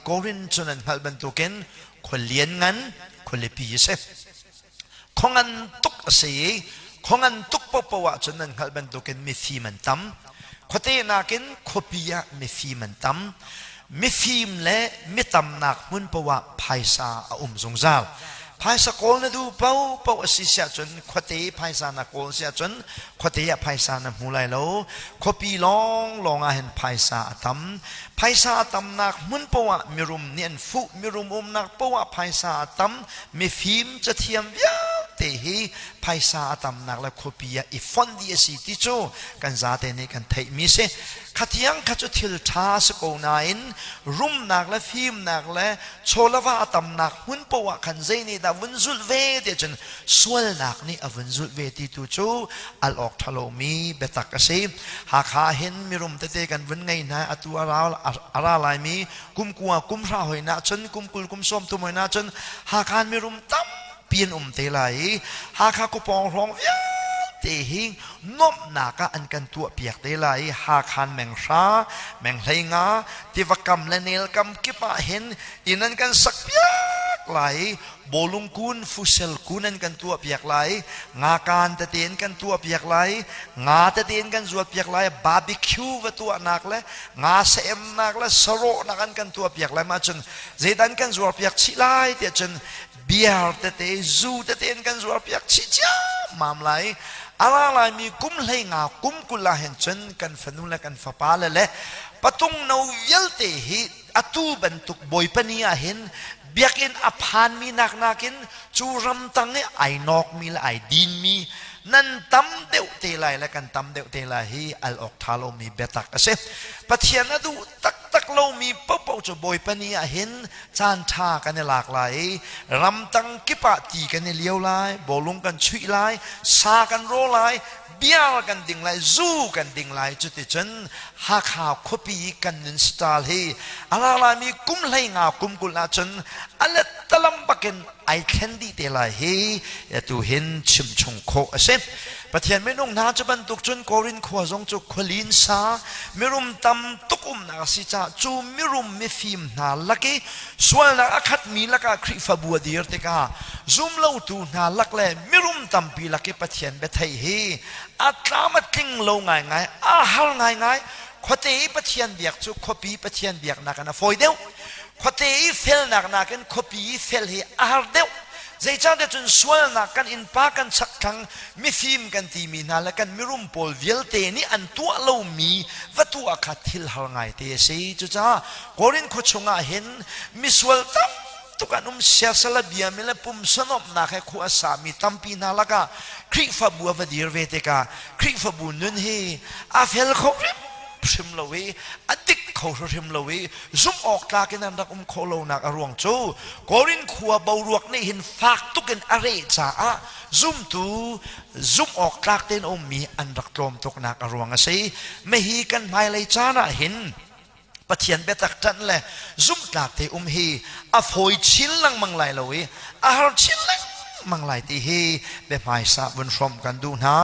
Korin cu nan hngalh bantukin khua lianngan khualipi a si. Khua ngan tuk a si i khua ngan tuk paohpaoh ahcun nan hngalh bantukin mifim an tam. Khuate nakin khuapi ah mifim an tam. Mifim le mitamnak hmun paoh ah phaisa a um zungzal. Phaisa kawl na duh paohpaoh a si siah cun khuate phaisa na kawl siah cun khuate ah phaisa na hmu lai lo. Khuapi lawnglawng ah hin phaisa a tam. Phaisa a tamnak hmun paoh ah mirum nih an fuh. Mirum umnak paoh ah phaisa a tam. Mifim cathiam vialte hi phaisa a tamnak le khuapi ah i fonh dih a si ti cu kan zate nih kan theihmi si. Khatiang kha cu thil ṭha a si ko nain rumnak le fimnak le chawlava a tamnak hmun paoh ah khan zei nih dah vun zulh ve ti ahcun sualnak nih a vun zulh ve ti tu cu al awk ṭha lomi biatak a si. Hakha hin mirum tete kan vun ngei hna atu a ra laimi kum kua kum hra hoi na cun kum 20 kum 30 hoi na cun Hakha mirum tampi an um te lai i Hakha kupawng hrawng vialte hi nuamhnak ah an kan tuahpiak te lai i Hakhan meng hra meng 15 tiva kam le nel kam kip ah hin inn an kan sak piak lai i bawlung kun fusel kun an kan tuah piak lai nga kaan tete in kan tuah piak lai nga tete in kan zuat piak lai barbecue va tuahnak le nga saemnak le sarawhnak an kan tuah piak lai mah cun zeidan kan zuar piak chih lai tiah cun beer tete zu tete in kan zuar piak chih ciammam lai a ra laimi kum 15 kum 20 ah hin cun kan fanu le kan fapa le le patung no vialte hi atu bantuk bawipa ni ah hin biakinn a phanmi nak nakin cu ramtang i ai nawkmi le ai dinmi nan tam deuh te lai le kan tam deuh te lai hi al awk ṭha lomi biatak a si. Pathian a duh taktak lomi paohpaoh cu Bawipa ni ah hin caan ṭha kan i lak lai i ramtang kip ah ti kan i lio lai, bawlung kan chuih lai, sa kan raw lai, bia kan ding lai, zu kan ding lai. Cuticun Hakha khuapi kan nun style hi a ra laimi kum 15 kum 20 ahcun a let talam bakin ai thlen dih te lai hi atu hin chim chung khawh a si. Pathian minung hna cu bantuk cun Korin khua zong cu khualin sa mirum tam tuk umnak a si caah cu mirum mifim hna lak i sualnak a khatmi lakah Khrihfabu a dir tikah zumlotu hna lak le mirum tampi lak i Pathian biatheih hi a tlam a tling lo ngaingai, a har ngaingai. Khuate i Pathian biak cu khuapi Pathian biaknak in a fawi deuh. Khuate i felnak nakin khuapi i fel hi a har deuh. Zeicahtiah cun sualnak kan innpa kan chakthlang mifim kan timi hna le kan mirum pawl vialte nih an tuah lomi va tuah kha thil har ngaite a si. Cucaah Korin khua chungah hin misual tam tuk an um siasal a biami le pumsa nuamhnak he khua a sami tampi hna lakah Khrihfabu a va dir ve tikah Khrihfabu nun hi a fel kho hrimhrim lo i a dik kho hrimhrim lo i zumh awk tlak in an rak um khawh lonak a ruang cu Korin khua boruak nih hin fak tuk in a reh caah zumtu zumh awk tlak tein a ummi an rak tlawm tuknak a ruang a si. Mahi kan hmailei caan ah hin Pathian biatak ṭanh le zumhtlak te um hi a fawi chin lengmang lai lo i a har chin lengmang lai ti hi biahmaisa vun hrawmh kan duh hna.